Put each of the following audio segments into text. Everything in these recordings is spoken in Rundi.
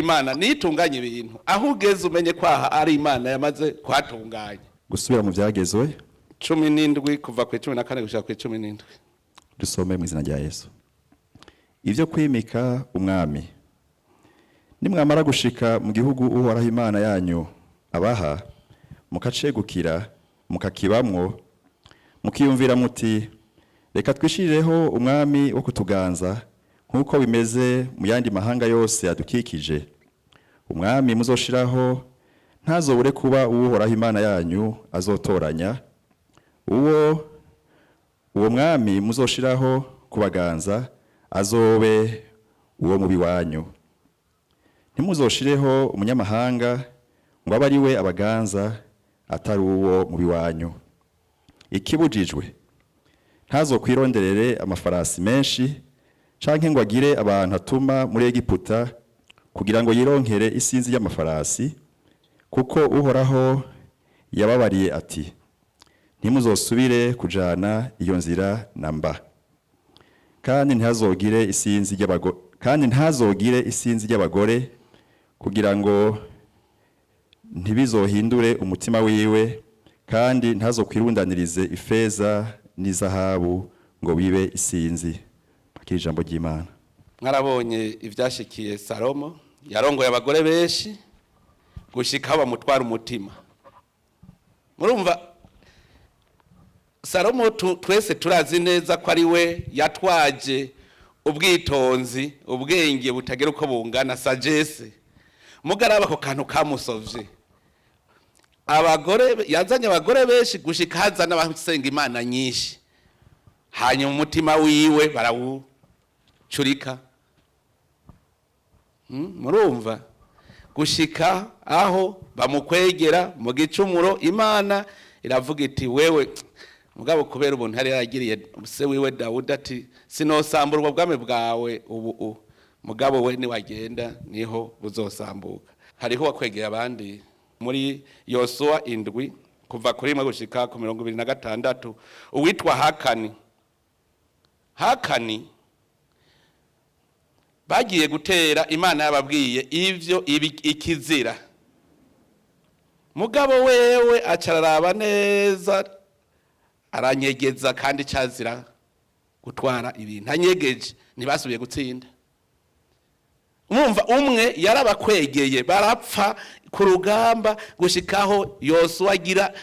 Imana nitunganye ibintu, aho ugeze umenye ko aha ari Imana yamaze kuhatunganya. Gusubira mu byagezwe. 17, kuva ku 14 gushika ku 17. Dusome mu izina rya Yesu. Ibyo kwimika umwami. Nimwamara gushika mu gihugu Uhoraho Imana yanyu abaha, mukacegukira, mukakibamwo, mukiyumvira muti: "Reka twishirireho umwami wo kutuganza nk'uko bimeze mu yandi mahanga yose adukikije," umwami muzoshiraho ntazobure kuba Uhoraho Imana yanyu azotoranya. Uwo mwami muzoshiraho kubaganza azobe uwo mubi wanyu. Ntimuzoshireho umunyamahanga ngo abe ari we abaganza, atari uwo mubi wanyu. Ikibujijwe: ntazokwironderere amafarasi menshi, canke ngo agire abantu atuma muri Egiputa kugira ngo yironkere isinzi y'amafarasi, kuko Uhoraho yababariye ati: "Ntimuzosubire kujana iyo nzira na mba." Kandi ntazogire isinzi ry'abagore, kugira ngo ntibizohindure umutima wiwe, kandi ntazokwirundanirize ifeza n'izahabu ngo bibe isinzi. Akiri ijambo ry'Imana. Mwarabonye ibyashikiye Salomo, yarongoye abagore benshi gushika aho bamutwara umutima. Murumva, Salomo twese turazi neza ko ari we yatwaje ubwitonzi, ubwenge butagira uko bungana, sagesse. Mugaraba ako kantu kamusovye, abagore yazanye, abagore benshi gushika haza n'abasenga imana nyinshi, hanyuma umutima wiwe barawucurika. Murumva, gushika aho bamukwegera mu gicumuro, Imana iravuga iti: "Wewe mugabo," kubera ubuntu yari yaragiriye se wiwe Dawudi, ati: "Sinosamburwa ubwami bwawe ubu mugabo we niwagenda niho buzosambuka." Hariho wakwegeye abandi muri Yosuwa 7, kuva kuri 1 gushika ku 26, uwitwa Hakani. Hakani bagiye gutera, Imana yababwiye ivyo ikizira, mugabo wewe acararaba neza, aranyegeza, kandi cazira gutwara ibintu anyegeje. Ntibasubiye gutsinda. Umumva, umwe yarabakwegeye barapfa ku rugamba, gushikaho Yosuwa agira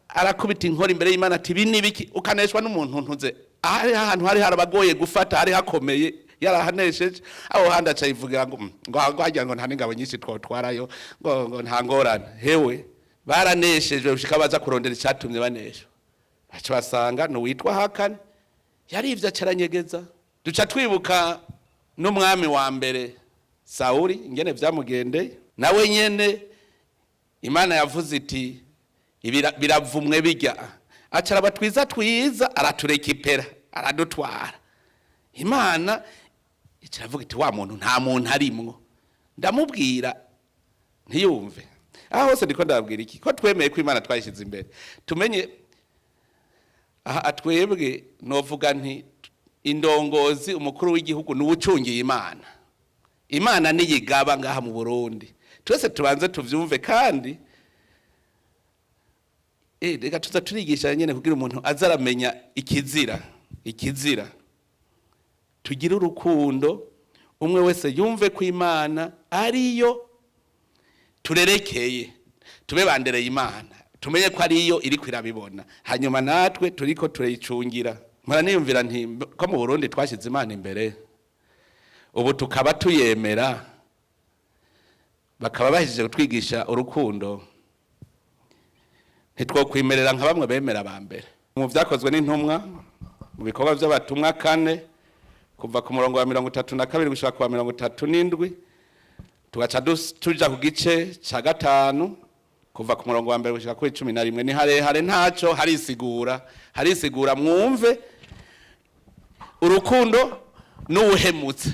arakubita inkora imbere y'Imana ati: "Ibi ni biki?" Ukaneshwa n'umuntu ntuze ahari ahantu hari harabagoye gufata, hari hakomeye, yarahanesheje. Aho handi aca yivugira ngo ngo wagira ngo nta n'ingabo nyinshi twotwarayo, ngo nta ngorane. Hewe, baraneshejwe gushika baza kurondera icyatumye baneshwa, baca basanga ni uwitwa Hakani yarivye, acaranyegeza. Duca twibuka n'umwami wa mbere Sawuli, ingene vyamugendeye. Nawe nyene Imana yavuze iti: "Biravumwe bijya." Acaraba twiza twiza, araturekipera, aradutwara. Imana icaravuga iti: "Wa muntu nta muntu arimwo, ndamubwira ntiyumve." Aho hose ndiko ndababwira iki? Ko twemeye ko Imana twayishyize imbere, tumenye aha atwebwe novuga nti indongozi, umukuru w'igihugu ni uwucungiye Imana. Imana niyigaba ngaha mu Burundi. Twese tubanze tuvyumve. Kandi reka tuza turigisha nyene kugira umuntu aze aramenya ikizira. Ikizira, tugire urukundo, umwe wese yumve ko Imana ariyo turerekeye, tube bandereye Imana, tumenye ko ariyo iriko irabibona, hanyuma natwe turiko turayicungira. Mpora niyumvira nti ko mu Burundi twashyize Imana imbere, ubu tukaba tuyemera, bakaba bahejeje kutwigisha urukundo, ntitwokwimerera nka bamwe bemera ba mbere mu Byakozwe n'Intumwa, mu Bikorwa by'Abatumwa 4, kuva ku murongo wa 32 gushika ku wa 37, tugaca tuja ku gice ca 5, kuva ku murongo wa 1 gushika kuri 11. Ni harehare, ntaco, harisigura, harisigura. Mwumve urukundo n'uwuhemutse,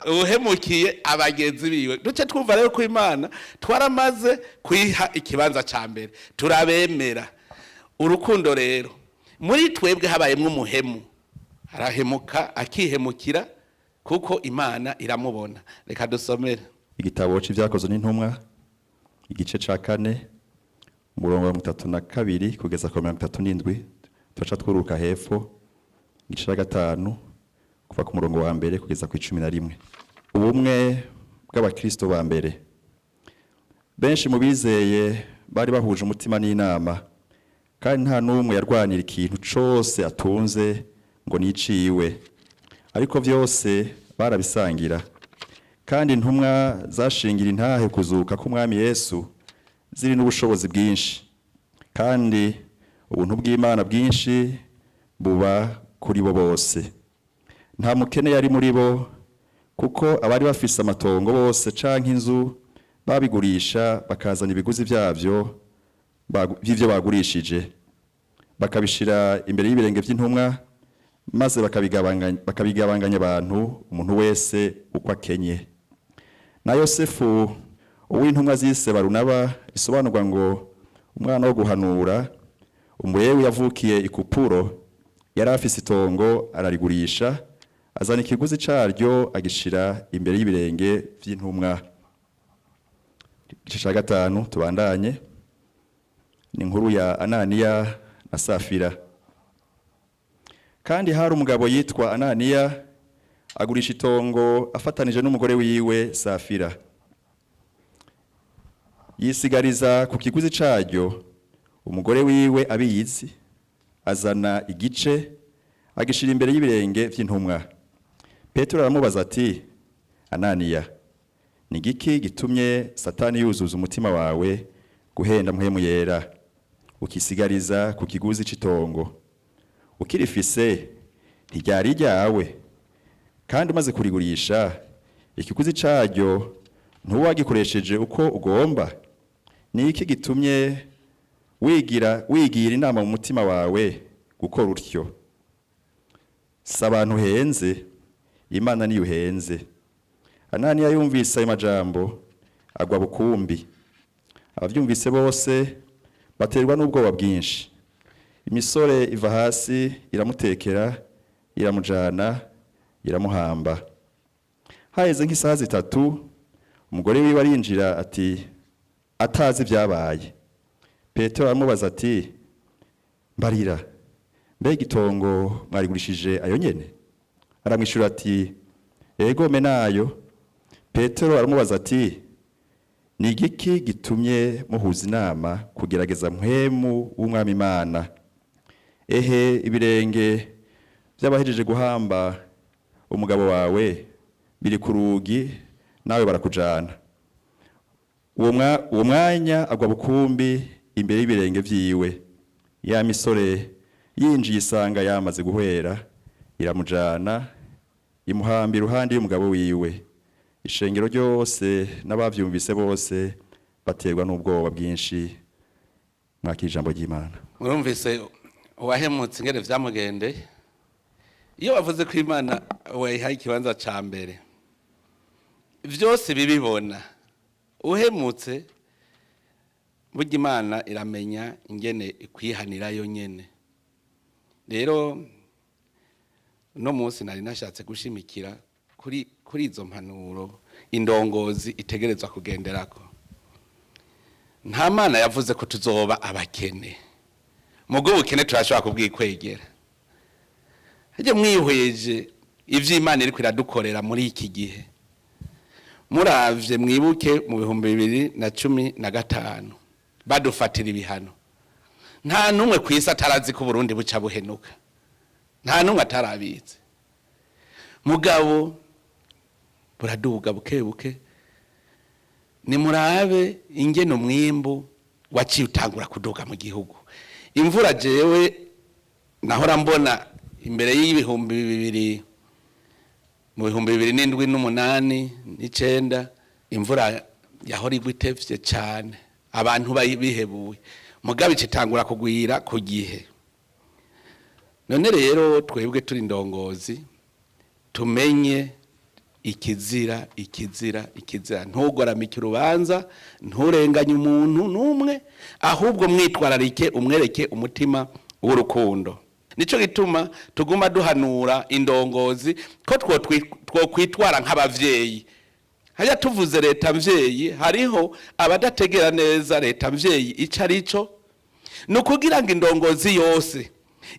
uwuhemukiye abagenzi biwe. Duce twumva rero ko Imana twaramaze kuyiha ikibanza ca mbere, turabemera. Urukundo rero, muri twebwe habayemwo umuhemu, arahemuka, akihemukira. Kuko Imana iramubona. Reka dusomere Igitabo c'Ivyakozwe n'Intumwa, igice ca 4, umurongo wa 32 kugeza ku 37. Turaca twuruka hepfo, igice ca 5, kuva ku murongo wa 1 kugeza ku 11. Ubumwe bw'abakristo ba mbere. Benshi mu bizeye bari bahuje umutima n'inama, kandi nta n'umwe yarwanira ikintu cose atunze ngo niciwe, ariko vyose barabisangira. Kandi intumwa zashingira intahe kuzuka k'Umwami Yesu ziri n'ubushobozi bwinshi, kandi ubuntu bw'Imana bwinshi buba kuri bo bose. Nta mukene yari muri bo, kuko abari bafise amatongo bose canke inzu babigurisha, bakazana ibiguzi vyavyo vy'ivyo bagurishije, bakabishira imbere y'ibirenge vy'intumwa, maze bakabigabanganya abantu, umuntu wese uko akenye. Na Yosefu, uw'intumwa zise Barunaba, bisobanurwa ngo umwana wo guhanura, Umulewi yavukiye i Kupuro, yari afise itongo, ararigurisha, azana ikiguzi caryo, agishira imbere y'ibirenge vy'intumwa. Igice ca 5, tubandanye, ni inkuru ya Ananiya na Safira. Kandi hari umugabo yitwa Ananiya, agurisha itongo afatanije n'umugore wiwe Safira. Yisigariza ku kiguzi caryo, umugore wiwe abizi, azana igice, agishira imbere y'ibirenge vy'intumwa. Petero aramubaza ati: "Ananiya, ni giki gitumye Satani yuzuza umutima wawe guhenda Mpwemu Yera, ukisigariza ku kiguzi c'itongo? Ukirifise ntiryari ryawe? Kandi umaze kurigurisha, ikiguzi caryo ntuwagikoresheje uko ugomba? Ni iki gitumye wigira inama mu mutima wawe gukora utyo? Si abantu uhenze, Imana niyo uhenze." Ananiya yumvise ayo majambo, agwa bukumbi. Abavyumvise bose baterwa n'ubwoba bwinshi. Imisore iva hasi, iramutekera, iramujana, iramuhamba. Haheze nk'isaha 3, umugore wiwe arinjira ati atazi ibyabaye. Petero aramubaza ati: "Mbarira, mbega itongo mwarigurishije ayo nyene?" Aramwishura ati: "Ego me nayo." Petero aramubaza ati: "Ni igiki gitumye muhuza inama kugerageza Mpwemu w'Umwami Imana? Ehe, ibirenge by'abahejeje guhamba umugabo wawe biri ku rugi, nawe barakujana." Uwo mwanya agwa bukumbi imbere y'ibirenge vyiwe. Ya misore yinjiye, isanga yamaze guhwera, iramujana, imuhamba iruhande y'umugabo wiwe. Ishengero ryose n'abavyumvise bose baterwa n'ubwoba bwinshi. Mwakira ijambo ry'Imana. Murumvise uwahemutse ingene vyamugendeye. Iyo bavuze ko Imana wayihaye ikibanza ca mbere, vyose bibibona. Uhemutse, burya Imana iramenya ingene ikwihanira yo nyene. Rero uno munsi nari nashatse gushimikira kuri izo mpanuro indongozi itegerezwa kugenderako. Nta Mana yavuze ko tuzoba abakene. Mugo ubukene turashobora kubwikwegera. Hajya mwihweje ivyo Imana iriko iradukorera muri iki gihe, muravye, mwibuke mu 2015 badufatira ibihano, nta n'umwe ku isi atarazi ko Burundi buca buhenuka. Nta n'umwe atarabizi. Mugabo buraduga buke buke. Nimurabe ingene umwimbu waciye utangura kuduga mu gihugu. Imvura jewe nahora mbona imbere y'2000, mu 2007 n'8 n'9, imvura yahora igwa itevye cane, abantu bihebuye. Mugabo icitangura kugwira ku gihe. None rero twebwe turi indongozi, tumenye ikizira, ikizira, ikizira: ntugoramike urubanza, nturenganye umuntu n'umwe, ahubwo mwitwararike, umwereke umutima w'urukundo. Nico gituma tuguma duhanura indongozi ko twokwitwara nk'abavyeyi. Hajya tuvuze leta mvyeyi, hariho abadategera neza leta mvyeyi ico arico. Ni ukugira ngo indongozi yose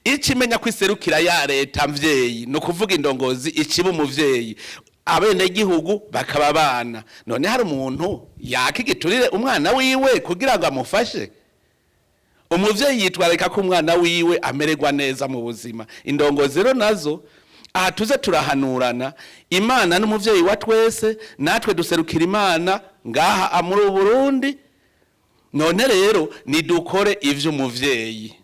ico imenya ko iserukira ya leta mvyeyi, ni ukuvuga indongozi iciba umuvyeyi, abenegihugu bakaba abana. None hari umuntu yaka igiturire umwana wiwe kugira ngo amufashe? Umuvyeyi yitwararika ko umwana wiwe amererwa neza mu buzima. Indongozi rero nazo aha tuze turahanurana. Imana n'umuvyeyi wa twese, natwe duserukira Imana ngaha muri Burundi. None rero nidukore ivy'umuvyeyi.